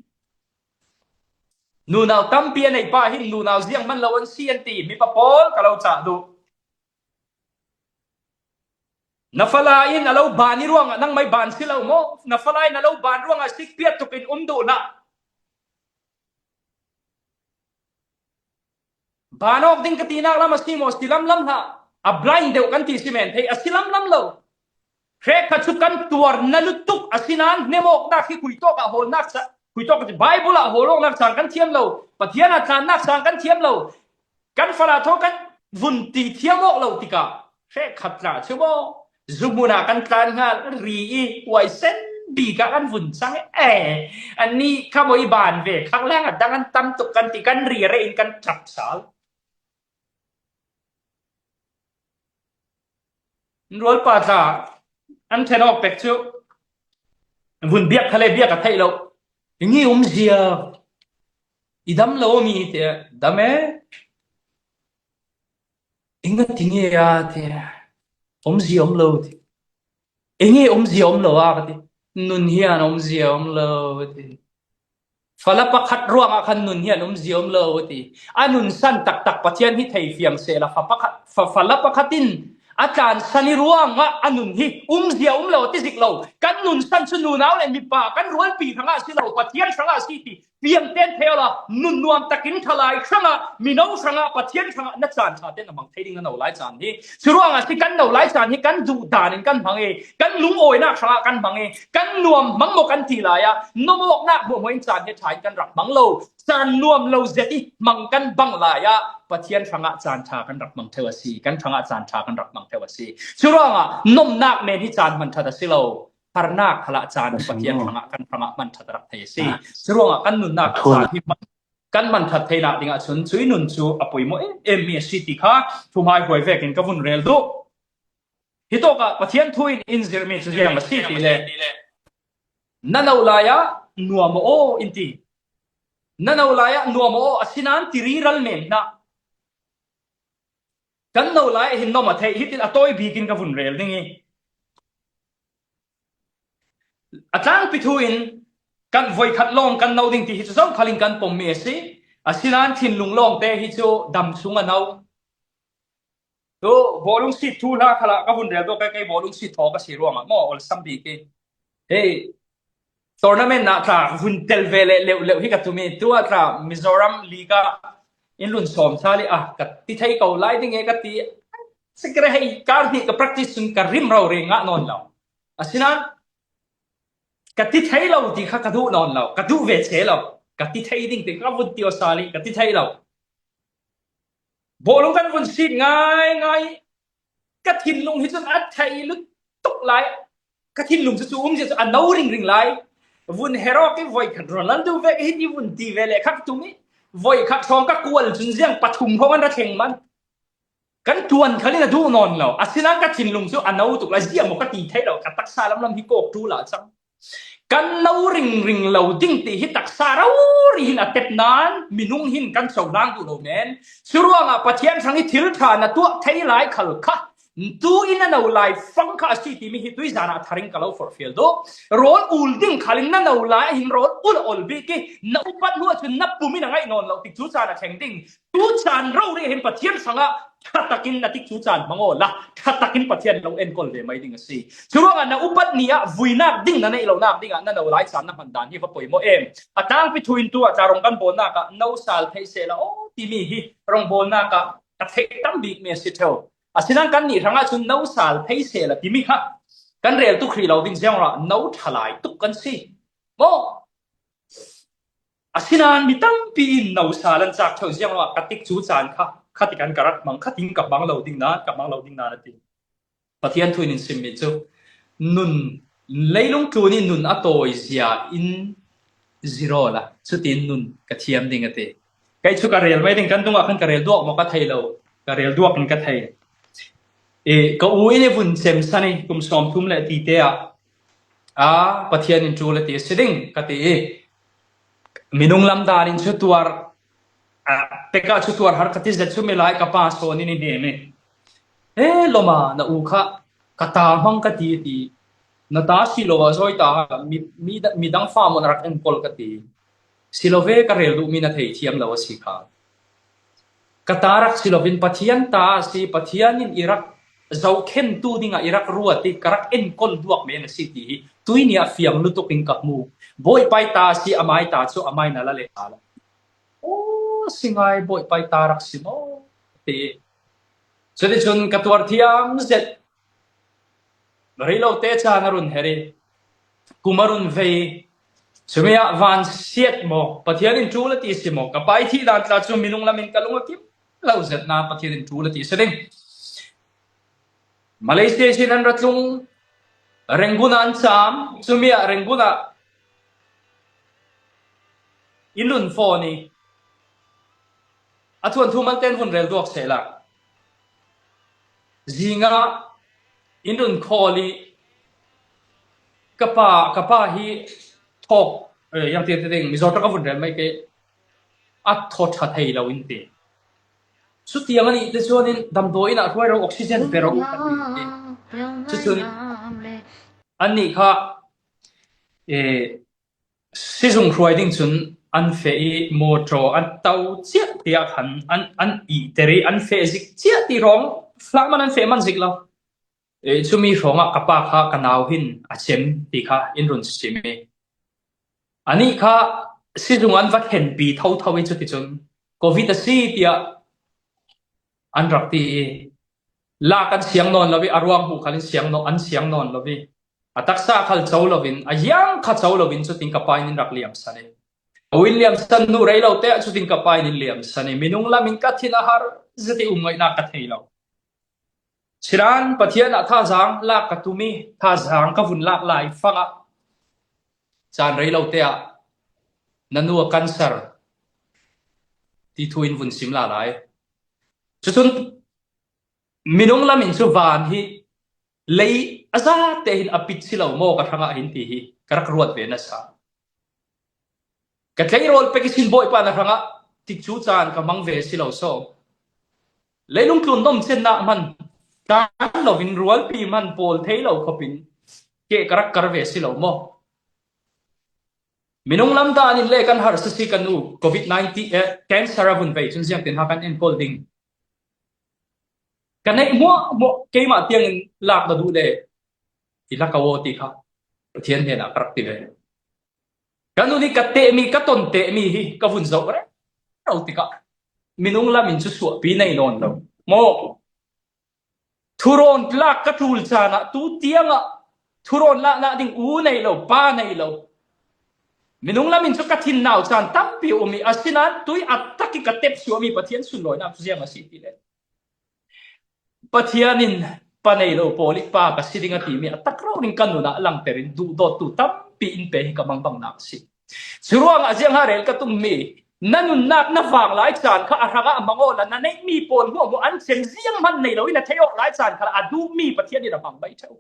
nunau tampi a nei pa hin nunau ziang hman lo an si an ti. Mipa pawl ka lo cah duh. Na fala in a lo ban i ruangah nangmai ban si lo maw? Na fala in a lo ban ruangah sikpiat tukin um duh hlah. Ban awk ding ka tinak lam a si maw? Si lamlam hlah. A blind deuh kan ti si men thei, a si lamlam lo. Hrekkhat cu kan tuar na lutuk, asinain hnemawknak hi khuitawk ah hawlnak ca, khuitawk ah Bible ah hawlawknak caan kan thiam lo, Pathian ah tlannak caan kan thiam lo, kan fala thaw kan vun ti thiam awk lo tikah hrekkhat tla cu maw? Zuhmun ah kan tlan hngal, ri i uaisen bik ah kan vun cang i, eh, annih kha maw i ban ve, khanglang ah dang an tam tuk kan ti, kan ri a reh in kan ṭap sal. Rualpa tla an ṭhen awk pek chu vun biak kha le biak a theih loh. Enge omzia? I dam lo mi ti a, dam e. Eng a ti nge a ti a, omzia om lo ti. Enge omzia om lo a ka ti. Nun hian omzia om lo ti. Fala pakhat ruangah khan nun hian omzia om lo ti. A nun san taktak Pathian hi thei fiam sehla fa pakhat, fa, fala pakhatin a tlan san hi ruangah a nun hi omzia om lo ti zik lo. Kan nun san chu nunau leh mipa kan rualpi hrangah si lo, Pathian hrangah si ti piangten thei awla, nun nuam takin ṭhalai hrangah, mino hrangah, Pathian hrangah na chan ṭha ten a hmang thei ding a no lai chan hi. Churuangah si kan no lai chan hi kan duh danin kan hmang e, kan lungawinak hrangah kan hmang e, kan nuam hmang maw kan ti lai a, nawmawknak hmuahhmuahin chan hi ṭhain kan rak hmang lo, chan nuam lo zet i hmang kan bang lai a, Pathian hrangah chan ṭha kan rak hmang theu a si, kan hrangah chan ṭha kan rak hmang theu a si. Churuangah nawmnak nen hi chan hman ṭhat a si lo. Harnak khalah chan Pathian hrangah kan hrangah hman ṭhat a rak thei a si. Churuangah kan nunnak chan hi hman, kan hman ṭhat theihna dingah chun cui nun chu a pawimawh em em mi a si ti kha thuhmai hruai vekin ka vun rel duh. Hitawkah Pathian thu in in zirh mi chu ziang a si ti le, na no lai-ah nuam aw in ti. Na no lai-ah nuam aw, asinain ti riral men hna. Kan no lai hin nawm a theih hitin a tawi bikin ka vun rel ding i, a tlangpi thu in kan voikhat lawng kan no ding ti hi chu zokhal in kan pawm mi a si. Asinain thinlung lawngte hi chu dam chung a no. Tu bawlung sit thu hla khalah ka vun rel duh, kei, kei bawlung sit thaw ka si ruangah maw, awlsam bik i. Hei, tournament ah tla vun tel ve leh leuh leuh hi ka tum i, tu ah tla Mizoram League ah in lun sawm chal i, ah, ka ti thei ko lai ding e ka ti. Sikre hei kar hnih ka practice chun ka rim rau reng ngah nawn lo. Asinain ka ti thei lo ti kha ka duh nawn lo, ka duh ve che lo. Ka ti thei ding ti kha ka vun ti aw sal i, ka ti thei lo. Bawlung kan vun sit ngai ngai. Ka thinlung hi chun a thei lutuk lai. Ka thinlung chu chu um zia chu a no ringring lai. Vun herawk i voikhat Ronaldo vek hi ti vun ti ve leh kha ka tum i, voikhat hrawng ka kual chun ziang pathum hrawng an ra thleng man. Kan tuan khalin a duh nawn lo. Asinain ka thinlung chu a no tuk lai, ziah maw ka ti thei lo, ka taksa lamlam hi kawk ṭul a chang. Kan no ringring lo ding ti hi taksa rori hin a tep nan, minung hin kan cohlang duh lo men. Churuangah Pathian hrang i thil ṭha na tuah thei lai khal kha, tu in a no lai fang kha a si timi hi tuizanah tharin ka lo forhfial duh. Rawl ul ding khalin na no lai hin rawl ul a ol bik i, na upat hnuah chun na pum in a ngaih nawn lo tik chu chan a thleng ding. Tu chan rori hin Pathian hrangah ṭha takin na tik chu chan hmang aw la, ṭha takin Pathian lo enkawl ve mai ding a si. Churuangah na upat ni ah vuinak ding na neih lonak dingah na no lai chan na hman dan hi va pawimawh em. A tlangpi thu in tu ah tla rong kan bawlnak ah no sal thei sehla aw timi hi rong bawlnak ah ka theih tam bik mi a si ṭheu. Asinain kan nih hrangah chun no sal thei sehla timi kha kan rel tuk hrih lo ding ziang ruangah no ṭhalai tuk kan si. Maw? Asinain mi tampi in no sal an chak ṭheu ziang ruangah ka tik chu chan kha, khatik an ka rak hmang, khatin ka hmang lo ding nan, ka hmang lo ding nan a ti. Pathian thu in in sim mi chu, nun, leilung tlun i nun a tawi zia in zir aw la, chutin nun ka thiam ding a ti. Kei chu ka rel mai ding, kan dungah khan ka rel duak maw ka thei lo, ka rel duak in ka thei. E, ka u in i vun chem san i kum sawmthum le tite ah, a, Pathian in ṭul a ti a si ding ka ti i, minung lam dan in chu tuar, a, pek ah chu tuar har ka ti zet chu mi lai ka pa sawn in i hnem i. E, lawma na u kha ka ta hmang ka ti ti. Na ta si lo a zawi ta, mi, mi, midang fa maw na rak enkawl ka ti. Si lo ve, ka rel duh mi na thei thiam lo a si kha. Ka ta rak si lovin Pathian ta a si, Pathian in i rak zohkhentu dingah i rak ruat i ka rak enkawl duak men a si ti hi tuini ah fiang lutukin ka hmu. Bawipa i ta a si, amai ta chu amai na la le ta la. Aw, si ngai, Bawipa i ta rak si maw ti. Chuti chun ka tuar thiam zet. Rei lo te chan a run her i, kum a run vei. Chumi ah van siat maw, Pathian in ṭul a ti si maw, ka pa i thih dan tla chu minung lamin ka lung a kim lo zet na Pathian in ṭul a ti si ding. Malaysia sin an ra tlung, Rangoon ah an cham, chumi ah Rangoon ah in lun fawn i, a thuanthu malte in vun rel duak sehla. Zingah in run call i, ka pa, ka pa hi thawk, eh, yang ti ding, Mizo ṭawk a vun rel mai ke, a thaw ṭha thei lo in ti. Chutiang a nih te chuan in damdawi inah hruai ro, oxygen pe ro kan ti. Chu chun anni kha, eh, sizung hruai ding chun an feh i motor an to chiah tia khan an, an ih ter i an feh zik chiah ti rawng, flah man an feh man zik lo. Eh, chumi hrawngah ka pa kha ka nau hin a chem ti kha in run chim i. Ani kha sizung an va thlenpi tho tho i chuti chun Covid a si tia an rak ti i. Lak an siang nawn lo i, a ruang hmuh khalin siang nawn, an siang nawn lo i. A taksa khal cho lovin, a hiang kha cho lovin chutin ka pa in in rak liamsan i. A uin liamsan nu rei lo te a chutin ka pa in in liamsan i. Minung lamin ka thin a har zet i um ngaihna ka thei lo. Chiran Pathian ah thazang lak ka tum i, thazang ka vun lak lai fangah chan rei lo te ah na nu a cancer ti thu in vun sim la lai. Chuchun minung lamin chu van hi lei a za te hin a pit si lo maw ka hrangah hin ti hi ka rak ruat ve nasa. Ka tleirawl pek i sin Bawipa na hrangah tikchu chan ka hmang ve si lo saw. Leilung tlun dawm chenna hman tan lovin rualpi hman pawl thei lo khawpin ke ka rak kar ve si lo maw? Minung lam danin le kan harsa si ka nu Covid nineteen, eh, cancer a vun vei chun ziangtin ha kan enkawl ding. Ka neih hmuah hmuah keimah tiangin lak na duh le i lak a aw ti kha Pathian hnenah ka rak ti ve. Ka nun i ka teh mi, ka ton teh mi hi ka vun zoh reng lo tikah minung lamin chu suahpi nei nawn lo. Maw? Thurawn lak ka tul chanah tu tiangah thurawn lakna ding u nei lo, pa nei lo. Minung lamin chu ka thin nau chan tampi um i, asinan tui a tak i ka tep suah mi Pathian sunlawina chu ziang a si ti le. Pathian in pa nei lo pawl i pa ka si ding a ti mi a tak rauh ding ka nunah langterin duhdawttu tampi in pe hi ka mangbang nak si. Churuangah ziang ha rel ka tum mi, na nunnak na vanglai chan kha a hrangah a hmang awla, na neih mi pawl hmuahhmuah an chen ziang hman nei lo in a thei awk lai chan kha a duh mi Pathian in a hmang bai theu.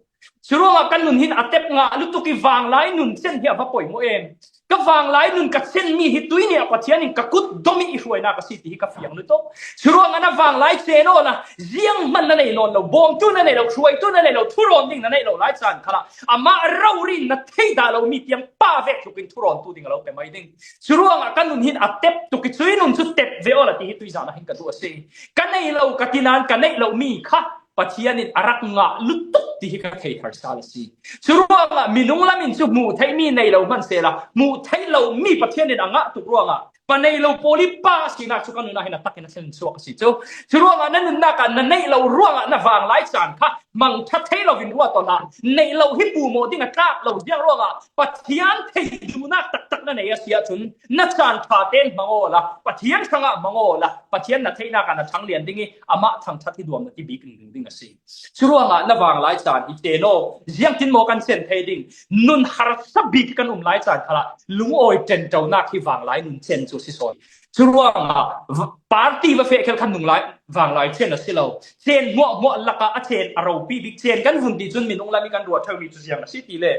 Churuangah ka nun hin a tep ngah lutuk i vanglai nun chen hi a va pawimawh em. Ka vanglai nun ka chen mi hi tuini ah Pathian in ka kut dawm i hruaina ka si ti hi ka fiang lutuk. Churuangah na vanglai chen awla, ziang hman na nei nawn lo, bawmtu na nei lo, hruaitu na nei lo, thurawn ding na neih lo lai chan khalah amah raurin na thei dah lo mi tiang pa vek tlukin thurawntu ding a lo pe mai ding. Churuangah ka nun hin a tep tuk i, chu i nun chu tep ve awla ti hi tuizan ah hin ka duh a si. Ka nei lo ka tinan ka neih lo mi kha Pathian in a rak ngah lutuk ti hi ka thei harsa a si. Churuangah minung lamin chu hmuh theih mi nei lo hman sela, hmuh theih lo mi Pathian in a ngah tuk ruangah pa nei lo pawl i pa sinak chu ka nunah hin a takin a thlen chhuak a si chu. Churuangah na nunnak ah na neih lo ruangah na vanglai chan kha hmang ṭha thei lovin ruat awla, neih lo hi pumawh ding a tlak lo ziang ruangah Pathian thei duhnak taktak na nei a si ah chun na chan ṭha ten hmang awla, Pathian hrangah hmang awla, Pathian na theihnak ah na thang lian ding i, amah thangṭhat hi duam na ti bik ringring ding a si. Churuangah na vanglai chan i chen aw, ziangtin maw kan chen thei ding? Nun harsa bik kan um lai chan khalah lungawi ṭenṭonak hi vanglai nun chen chu si sawi. Churuangah v-, party va feh khel khan nunglai, vanglai chen a si lo. Chen hmuahhmuah lakah a chen a ropi bik chen kan vun ti chun minung lam i kan ruat theu mi chu ziang a si ti le.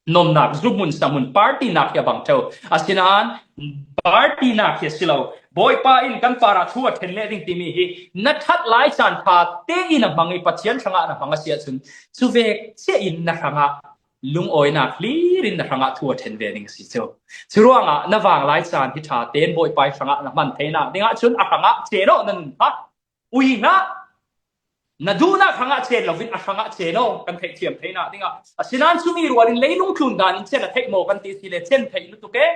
Nomnak, zu hmun, sa hmun, party nak hi a bang theu. Asinan party nak hi a si lo. Bawipa in kan parah thu a ṭhen leh ding ti mi hi na ṭhat lai chan ṭha te in a hmang i, Pathian hrangah na hmang a si ah chun chu vek chiah in na hrangah lungawinak hlirin na hrangah thu a ṭhen ve ding a si chu. Churuangah na vanglai chan hi ṭha ten Bawipa hrangah na hman theinak dingah chun a hrangah chen aw na nun kha. Ui hna, na duhnak hrangah chen lovin a hrangah chen aw kan theihthiam theinak dingah. Asinan chumi rualin leilung tlun danin chen a theih maw kan ti si le, chen theih lutuk e.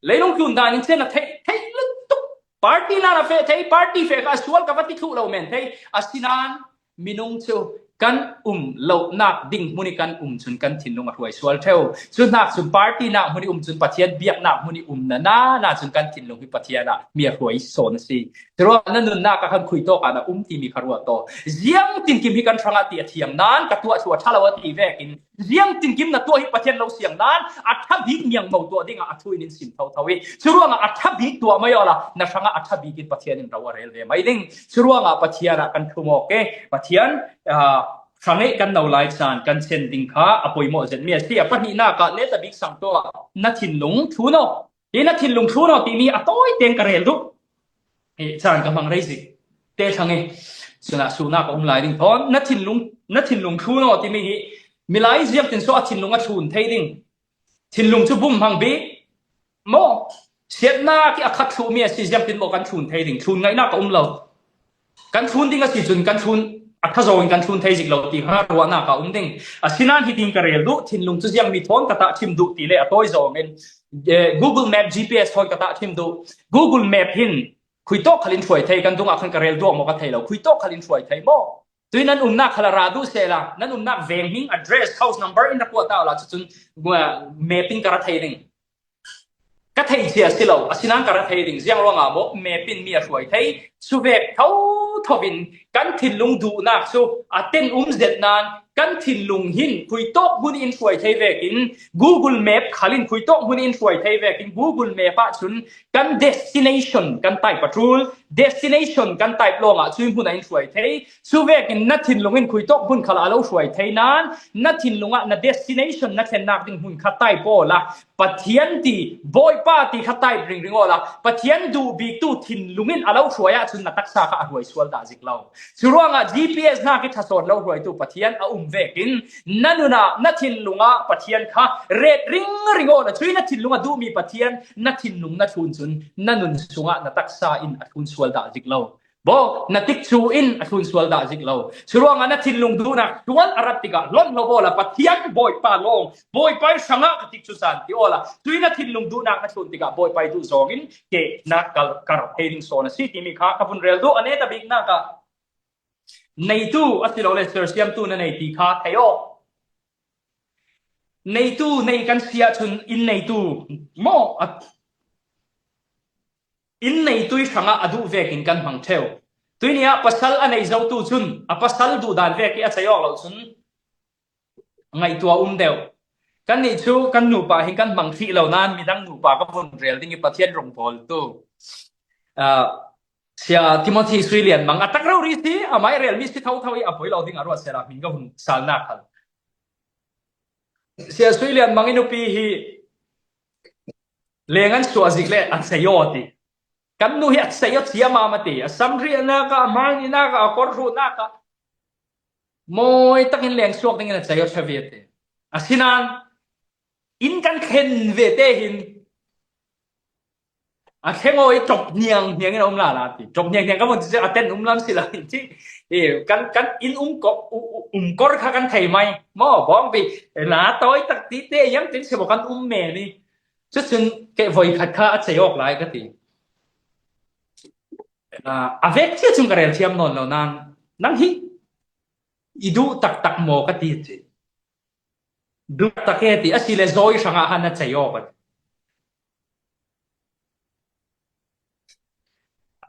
Leilung tlun danin chen a theih, theih lutuk. Party nan a feh thei, party feh kha a sual ka va ti thluh lo men thei. Asinan minung chu kan um lohnak ding hmun i kan um chun kan thinlung a hruai sual theu. Chu hnak chun party nak hmun i um chun Pathian biaknak hmun i um na na na chun kan thinlung hi Pathian ah mi a hruai sawn a si. Churuangah na nunnak ah khan khui tawk ah na um ti mi kha ruat aw. Ziangtin kim hi kan hrangah ti a thiang nan ka tuah chhuah ṭha lo a ti vekin, ziangtin kim na tuah hi Pathian lo siang nan a ṭha bik miang mo tuah dingah a thu in in sim tho tho i. Churuangah a ṭha bik tuah mai awla na hrangah a ṭha bik in Pathian in ro a rel ve mai ding. Churuangah Pathian ah kan thumawk e. Pathian, ah, Hrang ei kan no lai caan kan chen ding kha a poimawh zet mi a si. A pahnihnak ah netabik sang tuah na thinlung thlun aw. Hi na thinlung thlun aw timi a tawi teng ka rel duh. Hi caan ka hmang rei zik. Te thlang i sunah sunak a um lai ding thawn na thinlung, na thinlung thlun aw timi hi milai ziangtin saw a thinlung a thlun thei ding. Thinlung cu bum hmang bik maw? Siatnak i a khat thluhmi a si ziangtin maw kan thlun thei ding? Thlun ngaihnak a um lo. Kan thlun ding a si cun kan thlun a tha zawng in kan thlun thei zik lo ti kha ruahnak a um ding. Asinain hitin ka rel duh, thinlung cu ziangmi thawn ka tahṭhim duh ti le a tawi zawng in, eh, Google Map G P S thawn ka tahṭhim duh. Google Map hin khui tawk khal in hruai thei, kan dungah khan ka rel duak maw ka thei lo, khui tawk khal in hruai thei maw? Tui nan umnak khal a ra duh sehla, nan umnak veng hming, address, house number in ra kuat ta la, cucun, uh, map in ka ra thei ding. Ka thei cia si lo, asinain ka ra thei ding. Ziang ruangah maw map in mi a hruai thei? Cuvek thotho in kan thinlung duhnak cu a ten um zet nain kan thinlung hin khuitawk hmun in hruai thei vekin Google Map khal in khuitawk hmun in hruai thei vekin Google Map ah cun kan destination kan type a ṭul, destination kan type lawngah cui hmun ah in hruai thei. Cuvekin na thinlung in khuitawk hmun khal a lo hruai thei nain na thinlung ah na destination na thlennak ding hmun kha type aw la, Pathian ti, Bawipa ti kha type ringring aw la, Pathian duh biktu thinlung in a lo hruai ahcun na taksa kha a hruai sual dah zik lo. Curuangah G P S hnak i ṭha sawn lo hruaitu Pathian a um vekin na nun ah, na thinlung ah Pathian kha ret ringring aw la, cui na thinlung a duhmi Pathian na thinlung na thlun cun na nun sungah na taksa in a thlun sual dah zik lo. Baw, na tikcu in a thlun sual dah zik lo. Curuangah na thinlung duhnak sual a rat tikah hlon hlo aw la, Pathian Bawipa lawng, Bawipa ih hrangah ka tikcu caan ti aw la, cui na thinlung duhnak na thlun tikah Bawipa ih duh zawng in ke na kal, kar thei ding sawn a si timi kha ka vun rel duh. A netabiknak ah neitu a si lo le sersiamtu na nei ti kha thei aw. Neitu nei kan si ahcun inn neitu maw a, inn neitu ih hrangah a duh vekin kan hmang ṭheu. Tuini ah pasal a nei zotu cun a pasal duhdan vek ih a cei awk lo cun ngaihtuah um deuh. Kannih cu kan nupa hin kan hmang hrih lo nain midang nupa ka vun rel ding ih Pathian rung pawl tu, ah, Sia Timothy Sui Lian Mang a tak rori si, amah ih relmi si thotho ih a poi lo ding a ruat sehla hmin ka vun salnak khal. Sia Sui Lian Mang ih nupi hi leng an suah zik le a cei aw ti. Kan nu hi a cei aw ciamam a ti. A samriahnak ah, a hmainak ah, a kor hruhnak ah mawi takin leng suak dingin a cei aw ṭha vialte. Asinain inn kan thlen vete hin a thleng aw i ṭop hniang hniang in a um lala ti. Ṭop hniang hniang ka vun ti cu a ten um lam si lo in ti. Eh, kan, kan inn um ko, u, u, um kor kha kan thei mai. Maw, bawngbi, la tawi tak ti te, iam tin si maw kan um men i. Cucun kei voi khat kha a cei awk lai ka ti. Ah, a vek cia cun ka rel thiam nawn lo nain, nang hi i duh taktak maw ka ti a ci. Duh tak e ti, a si le zawi hrangah han a cei awk a ti.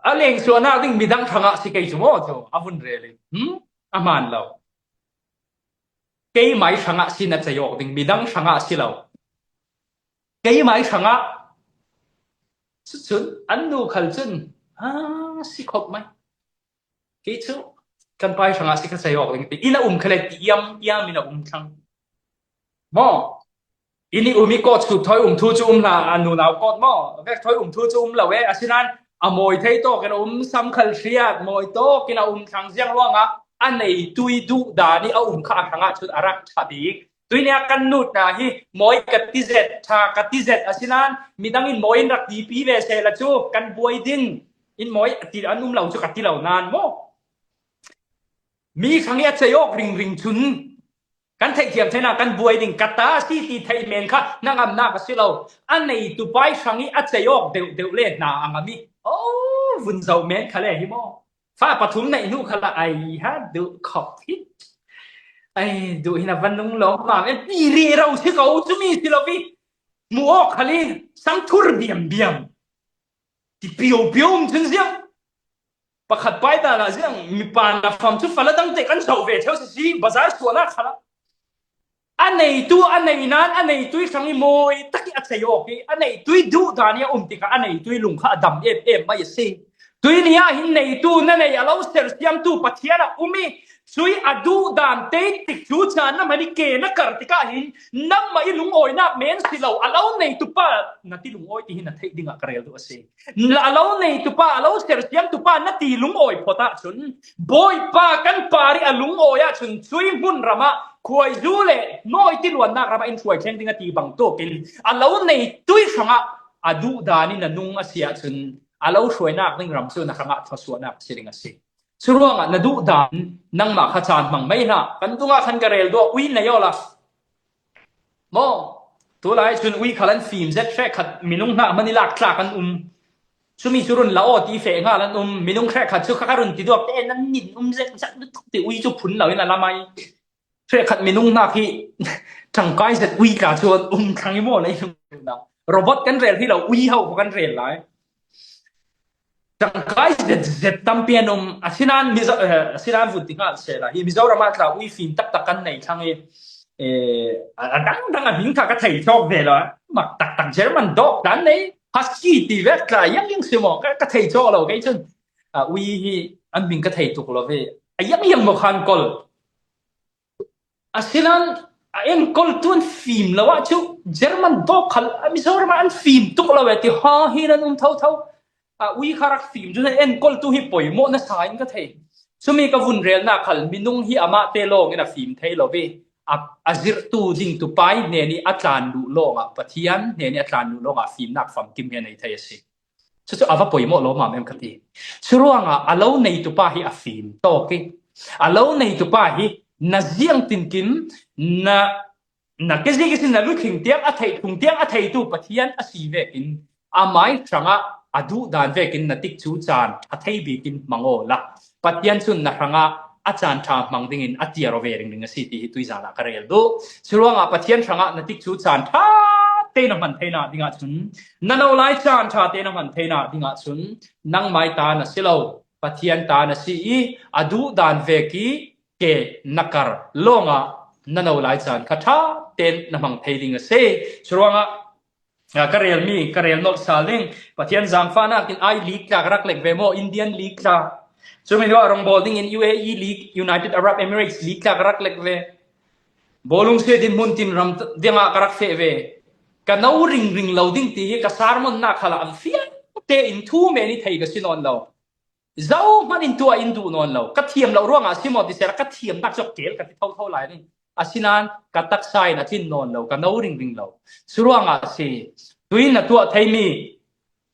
A lengsuahnak ding midang hrangah si kei cu maw cu a vun rel i. Hmm? A hmaan lo. Keimah ih hrangah si na cei awk ding, midang hrangah si lo. Keimah ih hrangah. Cucun an nu khal cun, "Ah, si khop mai. Kei cu kan pa ih hrangah si ka cei awk ding," ti. Inn a um kha le ti iam iam in a um thlang. Maw? Inn i um i kawt sut thawi um thu cu um hna, a nunau kawt maw? Vek thawi um thu cu um lo e. Asinain a mawi thei tawk in a um, sam khal hriat mawi tawk in a um thlang ziang ruangah a neitu ih duh dan ih a um kha a hrangah cun a rak ṭha bik. Tuini ah kan nut hna hi mawi ka ti zet, ṭha ka ti zet, asinain midang in mawi in rak tipi ve sehla cu kan buai ding. In mawi a ti an um lo cu ka ti lo nain maw? Mi hrang ih a cei awk ringring cun kan theihthiam theinak kan buai ding, ka ta a si ti theih men kha hnangamnak a si lo. A neitu pa ih hrang ih a cei awk deuhdeuh le hna a ngam i. Oh, vun zoh men kha le hi maw? Fa pathum neih hnu khalah ai ha duh khawp hi. Ai duh hin a van nung lawm mam e, ti rero si ko cu mi si lo i. Mu awk khal i sam thur biambiam. Ti piopio um cun ziang. Pakhat pai dan ah ziang, mipa na fam cu fala dang te kan zoh ve theu si si, bazar suahnak khalah. A neitu, a nei nain, a neitu ih hrang ih mawi tak ih a cei awk ih, a neitu ih duh dan ih a um tikah a neitu ih lung kha a dam em em mai a si. Tuini ah hin neitu na nei a lo sersiamtu Pathian a um ih, Cui a duh dan te tik cu caan na hman i ke na kar tikah hin nangmah i lungawinak men si lo, a lo neitu pa na ti lungawi ti hi na theih dingah ka rel duh a si. A lo neitu pa, a lo sersiamtu pa na ti lungawi phot ahcun, Bawipa kan par i a lungawi ahcun cui hmun ramah khuaizu le nawi tiluannak ramah in hruai thleng ding a ti bangtuk in a lo neitu hrangah a duh dan in a nung a si ahcun a lo hruainak ding ram cu na hrangah thluasuahnak a si ding a si. Curuangah na duh dan nangmah kha caan hmang mai hlah. Kan tungah khan ka rel duh, ui nei awla. Maw, tulai cun ui khal an fim zet, hrekkhat minung hna hman i lak tlak an um. Cumi cu run la aw ti feh hngal an um. Minung hrekkhat cu kha ka run ti duak te nan nin um zet zat lutuk ti ui cu phun lo in a lamai. Hrekkhat minung hna khi ṭangkai zet ui tla cu an um thlang i maw lei. Robot kan rel hi lo, ui ho kan rel lai. Ṭangkai zet zet tampi an um. Asinain Mizo, eh, asinain vun ti hngal sehla hi Mizoram ah tla ui fim taktak kan nei thlang i, eh, a, a dangdang a hming kha ka thei cawk ve lo. Mak taktak German dog kan nei. Husky ti vek tla yang yang si maw? Ka, ka thei cawk lo kei cun. A, ui hi an hming ka thei tuk lo ve. A yang yang maw khan kol. Asinain a enkoltu an fim lo ah cu German dog khal a Mizoram ah an fim tuk lo e ti ha hi nan um thotho. A ui kha rak fim cu na enkoltu hi poimawh na sa in ka thei. Cumi ka vun relnak khal minung hi amah te lawng in a fim thei lo ve. A, a zirhtu dingtu pa hnen i a tlan duh lawngah Pathian hnen i a tlan duh lawngah fimnak famkim hi a nei thei a si. Cucu a va poimawh lawmam em ka ti. Curuangah a lo neitu pa hi a fim tawk i, a lo neitu pa hi na ziangtinkim na, na ke zik i sin na lutling tiang a theih, thung tiang a theitu Pathian a si vekin amai hrangah a duh dan vekin na tikcu caan a thei bikin hmang awla Pathian cun na hrangah a caan ṭha hmang dingin a tiar aw ve ringring a si ti hi tuizan ah ka rel duh. Curuangah Pathian hrangah na tikcu caan ṭha te na hman theinak dingah cun, na no lai caan ṭha te na hman theinak dingah cun, nangmai ta na si lo, Pathian ta na si i, a duh dan vek i ke na kar lawngah na no lai caan kha ṭha te na hmang thei ding a si. Curuangah Nga ka relmi, ka rel nolh sal ding. Pathian zaangfahnak in I-League tla ka rak lek ve maw, Indian League tla. Cumi hnuah rongbawl dingin U A E League, United Arab Emirates League tla ka rak lek ve. Bawlung si dinhmun tin ram dingah ka rak feh ve. Ka no ringring lo ding ti hi ka sermon nak khalah an fiang te in thu men i thei ka si nawn lo. Zohman in tuah in duh nawn lo. Ka thiam lo ruangah a si maw ti sehla ka thiamnak cu kel ka ti thotho lai ding. Asinain ka taksa in a tlin nawn lo, ka no ringring lo. Curuangah a si. Tuin na tuah theimi,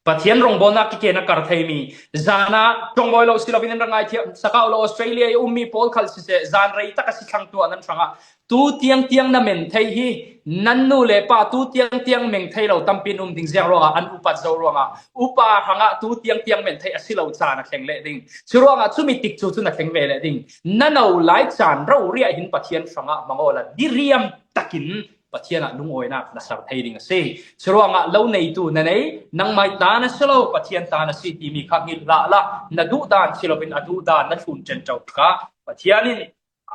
Pathian rongbawlnak kike na kar theimi, zana ṭongbawi lo si loin an ra ngaithiam sakau lo Australia i ummi pawl khal siseh, zan rei tak a si thlang tuah nan hrangah tu tiang tiang na men thei hi, nan nu le pa tu tiang tiang meng thei lo tampi an um ding ziang ruangah an upat zo ruangah upa hrangah tu tiang tiang men thei a si lo caan a thleng leh ding. Curuangah cumi tik cu cun a thleng ve leh ding. Na no lai caan roriah hin Pathian hrangah hmang awla diriam takin Pathian ah lungawinak na ser thei ding a si. Curuangah lo neitu na nei, nangmai ta na si lo, Pathian ta na si timi kha hngilh hlah la, na duh dan si loin a duh dan na thlun ṭenṭo kha Pathian in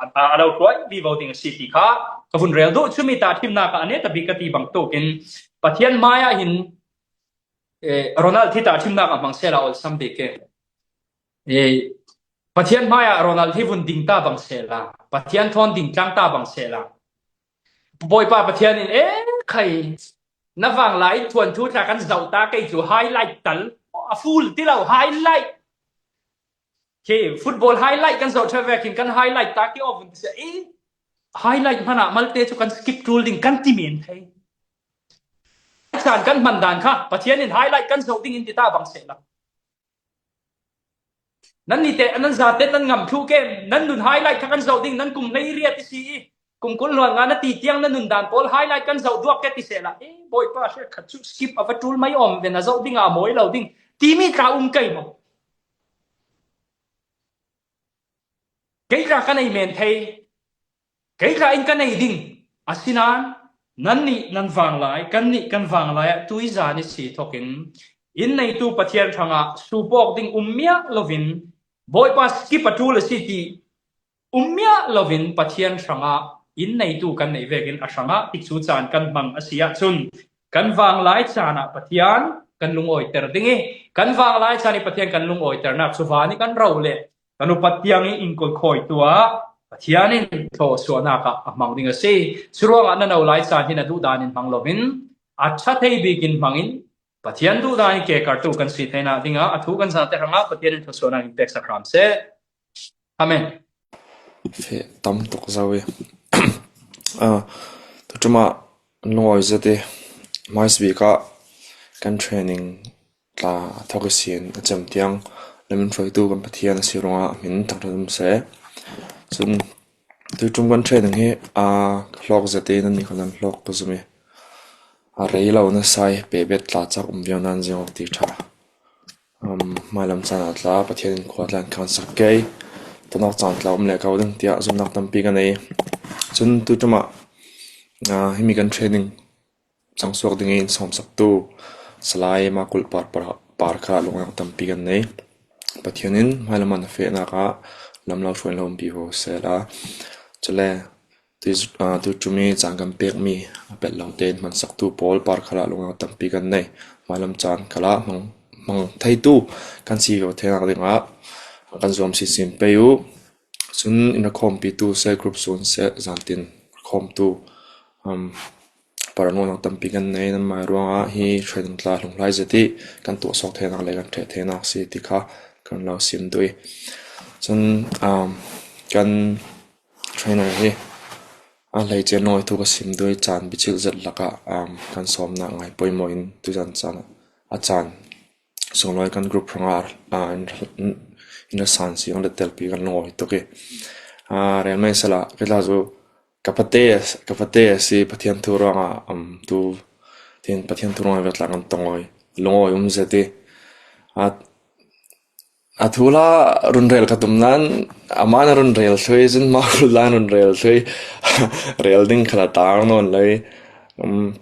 a, a, a lo hruai vivo ding a si ti kha ka vun rel duh. Cumi tahṭhimnak ah a neta bik ka ti bangtuk in Pathian hmaiah hin, eh, Ronald hi tahṭhimnak a hmang sehla olsam bik e. Eh, Pathian hmaiah Ronald hi vun ding ta bang sehla, Pathian thawn ding tlang ta bang sehla. Bawipa Pathian in, eh, khai, na vanglai thuanthu tla kan zoh ta kei cu highlight tal, a full ti lo highlight. Khi football highlight kan zoh ṭheu vekin kan highlight ta ki awvun ti seh. Eh, highlight hmanah malte cu kan skip ṭul ding kan ti men thei. Caan kan hman dan kha Pathian in highlight kan zoh ding in ti ta bang sehla. Nan nite, nan zate, nan ngam thluh kem, nan nun highlight kha kan zoh ding, nan kum hleiriat i si i, kum kul hluan nga na ti tiang na nun dan pawl highlight kan zoh duak ke ti sehla. Eh, Bawipa, hrekkhat cu skip a va ṭul mai awm ve, na zoh ding a mawi lo ding timi tla um kei maw? Kei tla ka nei men thei, kei tla in ka nei ding. Asinain nannih nan vanglai, kannih kan vanglai ah tuizan i si thokin in neitu Pathian hrangah suupawk ding um miah loin Bawipa skip a ṭul a si ti um miah loin Pathian hrangah in neitu kan neih vekin a hrangah tikcu caan kan hmang a si ahcun kan vanglai caan ah Pathian kan lungawiter ding i kan vanglai caan i Pathian kan lungawiternak cu van i kan ro le kan upat tiang i inkulkhawi tuah Pathian in thawhsuahnak ah a hmang ding a si. Curuangah na no lai caan hi na duhdan in hmang loin a ṭha thei bikin hmangin Pathian duhdan i kekartu kan si theinak dingah a thu kan zate hrangah Pathian in thawhsuahnak in peksak hram seh. Amen. Feh tam tuk zo i. Ah, tuṭumah lungawi zet i, hmaisabik ah kan training tla a thawk i sin a cem tiang lamin hruaitu kan Pathian a si ruangah min thangṭhat um seh. Cun tuiṭum kan training hi a hlawk zet i nannih kha nan hlawk pazum i a rei lo na sai pehbet tla cak um viau nan ziang awk ti ṭha. Um, hmailam caan ah tla Pathian in khua tla in khansak kei. Tonawk caan tla um le ko ding tiah zumnak tampi ka nei. Cun tuiṭumah, ah, himi kan training cangsuak ding in sawmsaktu Salai Makulh par, par, par kha lungawk tampi kan nei. Pathian in hmailam an a fehnak ah lam lo hruai lo umpi ko sehla. Cule tui, ah, tuiṭum i caan kan pekmi a pelh lo tein hmansaktu pawl par khalah lungawk tampi kan nei. Hmailam caan khalah hmang, hmang theitu kan si ko theinak dingah kan zuam sinsin pei uh. Cun in a khawmpitu seh, group sun seh, zantin khawmtu, um, paranawknak tampi kan nei. Nanmai ruangah hi training tla hlunghlai zet i kan tuahsawk theinak le kan ṭheh theinak si ti kha kan lo sim duh i. Cun, um, kan trainer hi a hleice nawi thu ka sim duh i, caan biacilh zet lakah, um, kan sawmnak ngai poimawh in tuzan caan a caan sunglawi kan group hrangah, ah, in, in, in ra san si ang le telpi kan lungawi tuk i, ah, rel mai sala ka tla cu ka pate, ka pate a si Pathian thu ruangah, um, tu tin Pathian thu ruangah vetla kan tongawi lungawi um zet i, ah, a thu la run rel ka tum nan amah na run rel thlui, cun mah la run rel thlui. Rel ding kha la tang nawn lai. Um,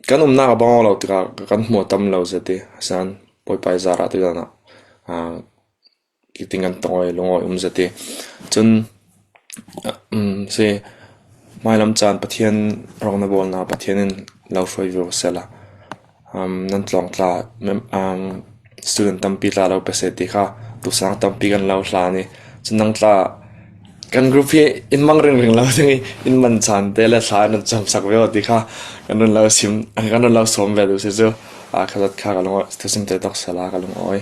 kan umnak a bang aw lo tikah kan hmuh a tam lo zet i, a san poipai zarah tu dan ah, ah, kiting kan tongawi lungawi um zet i. Cun, um, si, hmailam caan Pathian rawk na bawlna Pathian in lo hruai vivo sehla. Um, nan tlawng tla, mem-, um, student tampi tla lo pe seh ti kha, tu sang tampi kan lo hlan i. Cun nang tla kan group hi in mang ringring lo ding i, in man caan te le thla in run camsak vivo ti kha kan run lo sim, kan run lo sawm ve duh si cu, ah, kha zat kha ka lungawi, thusim te tawk sehla ka lungawi.